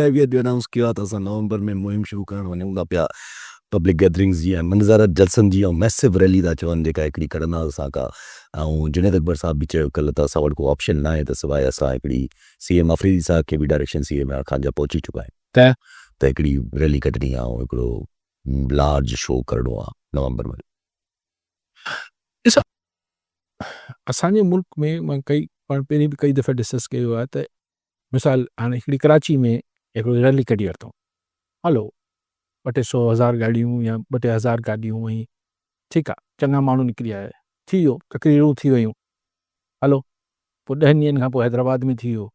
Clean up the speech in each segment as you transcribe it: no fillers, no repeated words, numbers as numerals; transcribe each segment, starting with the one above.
آء به اڄ انائونس ڪيو آهي ته اسان نومبر ۾ مهم شروع ڪرڻ وڃون ٿا پيا پبلڪ گيدرنگز جي ۽ منظر جلسن جي ۽ ميسو ريلي ٿا چون جيڪا هڪڙي ڪڍندا اسان ڪا ۽ جنيد اڪبر صاحب به چيو ڪلهه ته اسان وٽ ڪو آپشن ناهي ته سواء اسان هڪڙي سي ايم آفريدي صاحب کي به direction C M Imran Khan جا پهچي چڪا آهن ته ته هڪڙي ريلي ڪڍڻي آهي ۽ هڪڙو لارج شو ڪرڻو آهي نومبر ۾. ڏسو اسان جي ملڪ ۾ مان ڪئي پاڻ پهرين به ڪئي دفعا ڊسڪس ڪيو آهي ته مثال هاڻي هڪڙي ڪراچي ۾ هڪڙو ريلي ڪڍي ورتائون هلو ٻه ٽي سو هزار گاڏيون يا ٻه ٽي هزار گاڏيون ۽ ٺيڪ آ چڱا ماڻهو نڪري آيا ٿي ويو تقريرون ٿي ويون هلو پوء ڏهن ڏينهن کان پوء حيدرآباد ۾ ٿي ويو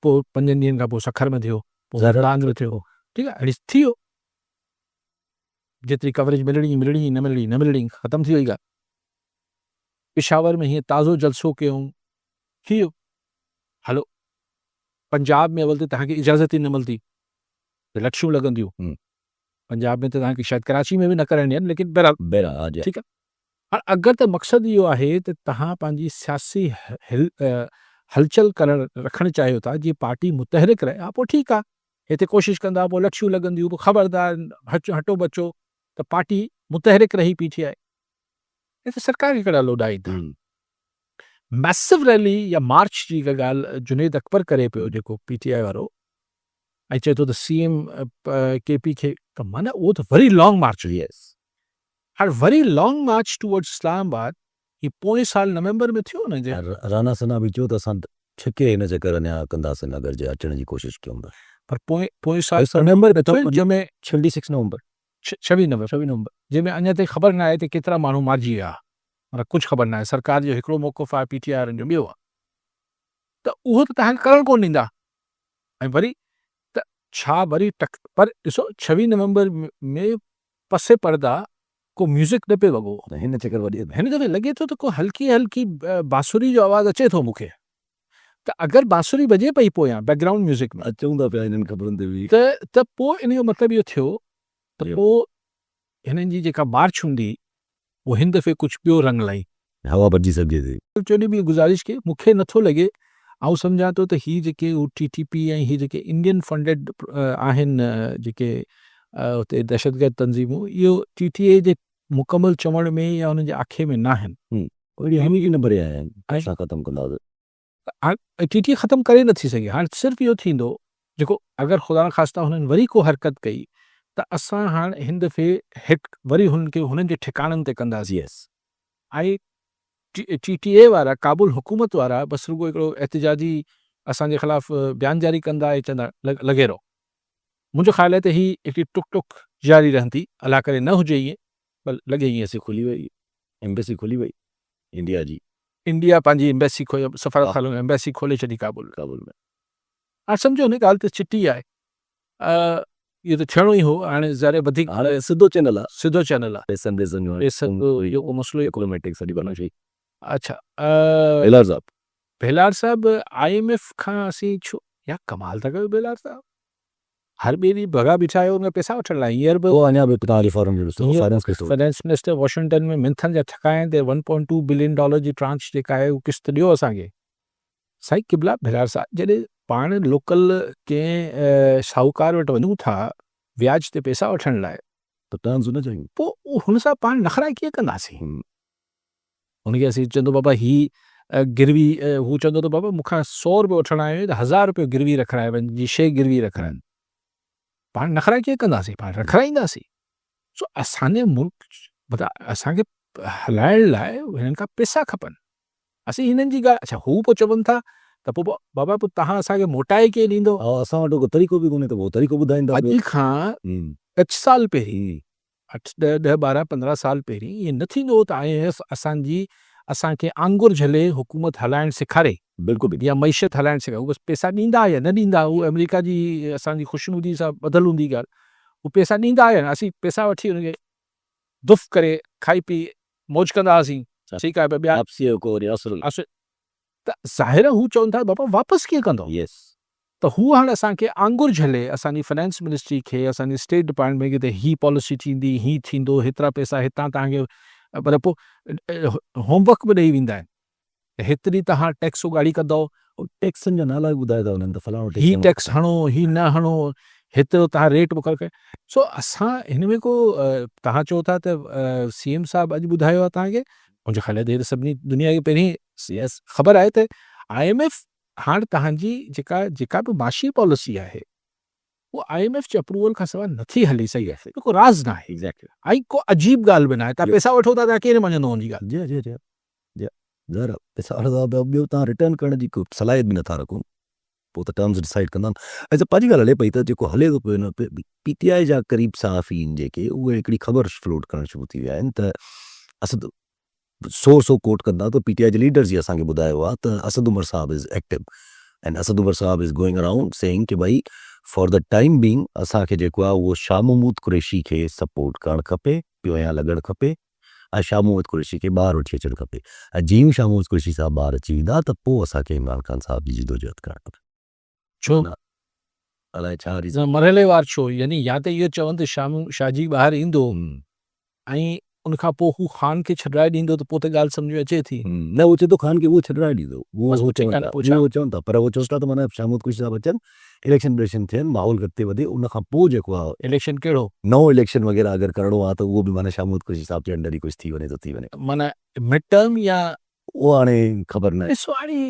پوء پنجن ڏينهن کان پوء سکر ۾ ٿيو پوء ملتان ۾ ٿيو ٺيڪ آ اهڙي ٿي ويو جيتري ڪوريج ملڻي ملڻي نه ملڻي نه ملڻي ختم ٿي وئي ڳالهه پشاور ۾ هيئن تازو جلسو ڪيائون ٿي ويو هلو پنجاب ۾ اول ته توهان کي اجازت ئي نه ملدي ته لٺيون لڳنديون پنجاب ۾ ته توهان کي شايد ڪراچي ۾ به نه ڪرڻ ڏين ليڪن بهرحال ٺيڪ آهي هاڻ اگر ته مقصد اهو آهي ته توهان پنهنجي سياسي هلچل ڪرڻ رکڻ چاهيو ٿا جيئن پارٽي متحرڪ رهي ها پوء ٺيڪ آهي هتي ڪوشش ڪندا پوء لٺيون لڳنديون پوء خبردار هٽو بچو ته پارٽي متحرڪ رهي پي ٽي آء هتي سرڪار کي ڪهڙا لوڏا ايندا. ميسو ريلي يا مارچ جي جيڪا ڳالهه جنيد اڪبر ڪري پيو جيڪو پي ٽي آء وارو ۽ چئي ٿو ته سي ايم ڪي پي کي ته معنيٰ اهو ته وري لانگ مارچ هئي هاڻ وري لانگ مارچ ٽوورڊز اسلام آباد هي پوئين سال نومبر ۾ ٿيو نه جي رانا ثنا به چيو ته اسان ڇڪي هن چڪر اڃا ڪنداسين اگر جي اچڻ جي ڪوشش ڪيون ته. پر پوئين پوئين سال نومبر ۾ ٿيو جنهن ۾ ڇويهه سڪس نومبر ڇويهه نومبر جنهن ۾ اڃا تائين خبر ناهي ته ڪيترا ماڻهو مارجي ويا. معنيٰ ڪجهه خبر ناهي، سرڪار جو هڪڙو موقف آهي پي ٽي آء وارن جو ٻيو آهي ته اهو ته توهان کي ڪرڻ ڪونه ڏيندا ۽ وري ته ڇا وري ٽڪ پر ڏسو ڇويهه نومبر ۾ پس پرده ڪو ميوزڪ نه پئي وڳو. هن چڪر وڏي هن دفعي لڳي ٿو ته ڪو هلڪي هلڪي بانسري جو آواز اچي ٿو مون کي ته اگر بانسري وڄي پئي پويان بيڪ گرائونڊ ميوزڪ ۾. اچون ٿا پيا انهن خبرن تي به. ته ته پوء ان جو مطلب اهو ٿيو ته پوء هنن جي جيڪا مارچ هوندي هو هن دفعي ڪجهه ٻيو رنگ لائين. هوا بچي سگهجي ٿي. چوڏهين به گذارش ڪئي، مون کي نٿو لڳي، آئون سمجهان ٿو ته هي جيڪي هو ٽي ٽي پي ۽ هي جيڪي انڊين فنڊيڊ آهن جيڪي اتي دهشتگرد تنظيمون اهو ٽي ٽي اي جي مڪمل چوڻ ۾ يا انهن جي آکي ۾ ناهن. اهڙي حمي ڪي نه ڀري آيا آهن اسان ختم ڪنداسين. هاڻ ٽي ٽي ختم ڪري نٿي سگهي هاڻ صرف اهو ٿيندو جيڪو اگر خدا نخواسته هنن وري ڪو حرڪت ڪئي ته اسان هاڻ هن دفعي هڪ وري هنن کي هنن جي ٺڪاڻن تي ڪنداسين ۽ ٽي ٽي اي وارا ڪابل حڪومت وارا بس رڳو هڪڙو احتجاجي اسان جي خلاف بيان جاري ڪندا ۽ چوندا لڳي رهو منهنجو خيال آهي ته هي هڪڙي ٽڪ ٽڪ جاري رهندي الله ڪري نه هجي ائين پر لڳي ائين ايمبيسي کلي وئي ايمبيسي کلي وئي انڊيا جي. انڊيا پنهنجي ايمبيسي کولي سفارت خانو ايمبيسي کولي ڇڏي ڪابل ۾. ڪابل ۾. هاڻ سمجهو نه ڳالهه ته چٽي آهي. اهو ته ٿيڻو ئي هو هاڻي ظاهر آهي وڌيڪ. هاڻي سڌو چينل آهي. سڌو چينل آهي. پئسن ٻئسن جو پئسن جو اهو ڪو مسئلو ئي ڊپلوميٽڪ سڄي بنا شئي. اڇا. ڀيلار صاحب. ڀيلار صاحب I M F کان اسين ڇو يا ڪمال ٿا ڪيو ڀيلار صاحب. هر ٻئي ڏينهن ڀڳا بيٺا آهيو ان کان پئسا وٺڻ لاء هينئر به هو اڃا به توهان جي فارم جو ڏسو finance case finance minister Washington ۾ منٿن جا ٺڪا آهن ته one point two billion dollar جي ٽرانچ جيڪا آهي اهو قسط ڏيو اسان کي. سائين قبلا ڀيرار صاحب جڏهن پاڻ لوڪل ڪنهن شاهوڪار وٽ وڃون ٿا وياج تي پئسا وٺڻ لاء ته ٽرمز نه چاهيون. پوء هن سان پاڻ نخرا ڪيئن ڪنداسين؟ هن کي اسين چوندو بابا هي گروي هو چوندو ته بابا مون کان سو روپيو وٺڻ آيو آهين ته هزار روپيو گروي رکرائي وڃ جي شيء گروي رکرائي پاڻ نخرا ڪيئن ڪنداسين پاڻ رکرائينداسين سو اسان جي ملڪ مطلب اسان کي هلائڻ لاء هنن کان پيسا کپن اسين هنن جي ڳالهه اڇا هو پوء چون ٿا ته پوء بابا پوء توهان اسان کي موٽائي ڪيئن ڏيندو؟ ها اسان وٽ ڪو طريقو به ڪونهي ته پوء طريقو ٻڌائيندا. اڄ کان ڳچ سال پهرين اٺ، ڏهه، ڏهه، ٻارهن، 15 سال پهرين ائين نه ٿيندو هو ته I M F اسان جي اسان کي آڱر جهلي حڪومت هلائڻ سيکاري بلڪل به. يا معيشت هلائڻ سيکاري هو بس پئسا ڏيندا يا نه ڏيندا هو آمريڪا جي اسان جي خوشنودي سان ٻڌل هوندي ڳالهه هو پئسا ڏيندا يا نه اسين پئسا وٺي ان کي دف ڪري کائي پي موج ڪندا هئاسين ٺيڪ آهي ٻيا واپسيء جو ڪو وري اثر نه. ته ظاهر آهي هو چون ٿا بابا واپس ڪيئن ڪندو؟ Yes. ته هو هاڻ اسان کي آڱر جهلي اسان جي فنانس منسٽري کي اسان جي اسٽيٽ ڊپارٽمينٽ کي ته هي پاليسي ٿيندي هي ٿيندو هيترا پئسا هتان توهان کي پر پوء هوم ورڪ به ڏئي ويندا آهن ته هيتري توهان ٽيڪس اڳاڙي ڪندؤ ٽيڪسن جا نالا به ٻڌائي ٿا وڃن ته فلاڻو ٽيڪس هي ٽيڪس هڻو هي نه هڻو هيترو توهان ريٽ مقرر ڪيو. سو اسان هن ۾ ڪو توهان چئو ٿا ته سي ايم صاحب اڄ ٻڌايو آهي توهان کي منهنجي خيال ۾ سڀني دنيا کي پهرين خبر آهي ته I M F هاڻ توهان جي جيڪا جيڪا به معاشي پاليسي آهي اها I M F جي اپروول کان سواء نٿي هلي سگهي. اهو ڪو راز ناهي ۽ ڪو عجيب ڳالهه به ناهي. توهان پئسا وٺو ٿا توهان ڪيئن نه مڃندو ان جي ڳالهه. جي جي جي جي ظاهر آهي پئسا وٺو ٿا ٻيو توهان ريٽرن ڪرڻ جي ڪو صلاحيت به نٿا رکو پوء ته ٽرمز ڊسائيڊ ڪندا. اڇا پنهنجي ڳالهه هلي پئي ته جيڪو هلي ٿو پيو هن وقت پي ٽي آء جا قريب صحافي آهن جيڪي اهي هڪڙي خبر فلوٽ ڪرڻ شروع ٿي ويا آهن ته اسد سورس هو ڪوٽ ڪندا ته پي ٽي آء جي ليڊرز ئي اسان کي ٻڌايو آهي ته اسد عمر صاحب از ايڪٽو ۽ اسد عمر صاحب is going around saying ڪي ڀائي فار the time being اسان کي جيڪو آهي اهو شاهه محمود قريشي کي سپورٽ ڪرڻ کپي، پويان لڳڻ کپي ۽ شاهه محمود قريشي کي ٻاهر وٺي اچڻ کپي ۽ جيئن ئي شاهه محمود قريشي صاحب ٻاهر اچي ويندا ته پوء اسان کي عمران خان صاحب جي جدوجهد ڪرڻ کپي. ڇو؟ الائي ڇا ريزن. مرحليوار ڇو؟ يعني يا ته اهو چون ته شاهه جي ٻاهر ايندو ۽ ان کان پوء هو خان کي ڇڏرائي ڏيندو ته پوء ته ڳالهه سمجهه ۾ اچي ٿي. نه هو چئي ٿو خان کي اهو ڇڏرائي ڏيندو. اهو چون ٿا اهو چون ٿا پر هو چون ٿا ته معنيٰ شاهه محمود قريشي صاحب اچن اليڪشن ٻليڪشن ٿين ماحول اڳتي وڌي ان کان پوء جيڪو آهي. اليڪشن ڪهڙو؟ نئون اليڪشن وغيره اگر ڪرڻو آهي ته اهو به معنيٰ شاهه محمود قريشي صاحب جي انڊر ئي ڪجهه ٿي وڃي ته ٿي وڃي. معنيٰ مڊ ٽرم يا. اهو هاڻي خبر ناهي. ڏسو هاڻي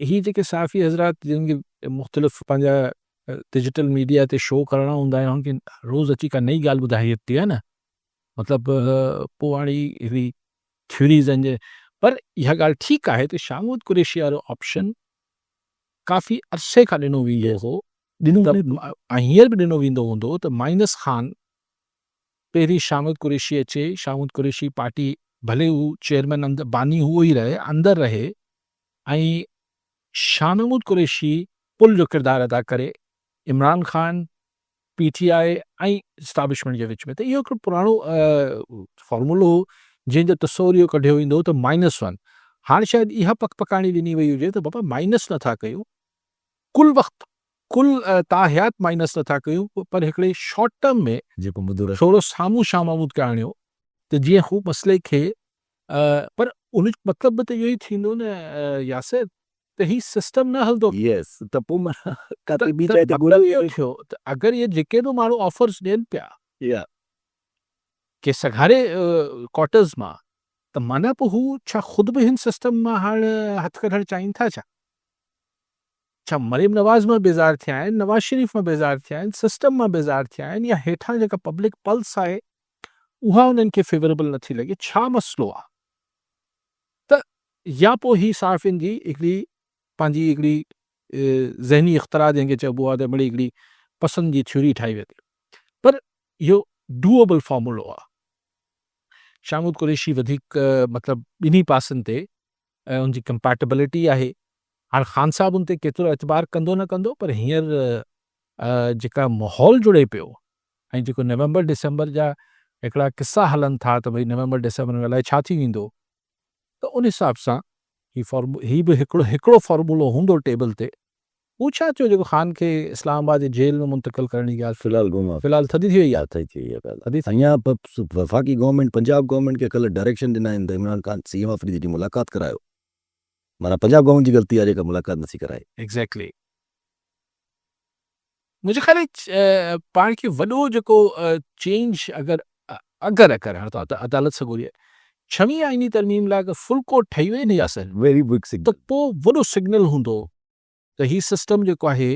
هي جيڪي صحافي حضرات جن کي مختلف پنهنجا ڊجيٽل ميڊيا تي شو ڪرڻا هوندا آهن انهن کي روز اچي ڪا نئين ڳالهه ٻڌائي ٿي آهي نه مطلب پوء هاڻي هڪڙي ٿيوريز آهن جي پر اها ڳالهه ٺيڪ آهي ته شاهه محمود قريشي وارو آپشن ڪافي عرصي کان ڏنو ويندو هو ڏنو ۽ هينئر به ڏنو ويندو هوندو ته مائنس خان پهرين شاهه محمود قريشي اچي شاهه محمود قريشي پارٽي ڀلي هو چيئرمين اندر باني هو ئي رهي اندر رهي ۽ شاهه محمود قريشي پل جو ڪردار ادا ڪري Imran Khan P T I ۽ establishment جي وچ ۾ ته اهو هڪڙو پراڻو فارمولو هو جنهن جو تصور اهو ڪڍيو ويندو هو ته مائنس ون هاڻ شايد اها پڪ پڪاڻي ڏني وئي هجي ته بابا مائنس نٿا ڪيون ڪل وقت ڪل تاحيات مائنس نٿا ڪيون پر هڪڙي شارٽ ٽرم ۾ جيڪو مدو ٿورو سامهون شاهه محمود کي آڻيو ته جيئن هو مسئلي کي پر ان جو مطلب به ته اهو ئي ٿيندو نه ياسر ته هي سسٽم نه هلندو. يس ته پوء معنيٰ ڪاٿي ٻي جاء تي ڳولڻ اهو ٿيو ته اگر اهي جيڪي به ماڻهو آفرز ڏين پيا ڪي سگهاري ڪوارٽرز مان ته معنيٰ پوء هو ڇا خود به هن سسٽم مان هاڻ هٿ ڪڍڻ چاهين ٿا ڇا؟ ڇا مريم نواز مان بيزار ٿيا آهن، نواز شريف مان بيزار ٿيا آهن، سسٽم مان بيزار ٿيا آهن يا هيٺان جيڪا پبلڪ پلس آهي اها انهن کي فيوربل نٿي لڳي، ڇا مسئلو آهي ته يا پوء هي صحافين جي هڪڙي پنهنجي هڪڙي ذهني اختراع جنهن کي چئبو آهي ته مڙئي هڪڙي پسند جي ٿيوري ٺاهي ويندي پر اهو ڊوئبل فارمولو آهي. شاهه محمود قريشي وڌيڪ مطلب ٻنهي پاسن تي ان جي ڪمپيٽبلٽي آهي. هاڻ خان صاحب ان تي ڪيترو اعتبار ڪندو نه ڪندو پر هينئر جيڪا ماحول جڙي پيو ۽ جيڪو نومبر ڊسمبر جا هڪڙا قصا هلن ٿا ته ڀئي نومبر ڊسمبر ۾ الائي ڇا ٿي ويندو ته ان حساب سان هي فارم هي به هڪڙو هڪڙو فارمولو هوندو ٽيبل تي. هو ڇا ٿيو جيڪو خان کي اسلام آباد جي جيل ۾ منتقل ڪرڻ جي ڳالهه في الحال گم آ. في الحال ٿڌي ٿي وئي آ. ٿڌي ٿي وئي آ ڳالهه. اڃا وفاقي گورنمينٽ پنجاب گورنمينٽ کي ڪلهه ڊائريڪشن ڏنا آهن ته عمران خان سي ايم آفريدي جي ملاقات ڪرايو. معنيٰ پنجاب گورنمينٽ جي غلطي آ جيڪا ملاقات نٿي ڪرائي. ايگزيڪٽلي. منهنجي خيال ۾ پاڻ کي وڏو جيڪو چينج اگر اگر اگر هاڻ ته عدالت سڳوري آهي ڇويهين آئيني ترميم لاء اگر فل ڪورٽ ٺهي وئي نه ياسر ويري بگ سگنل ته پوء وڏو سگنل هوندو ته هي سسٽم جيڪو آهي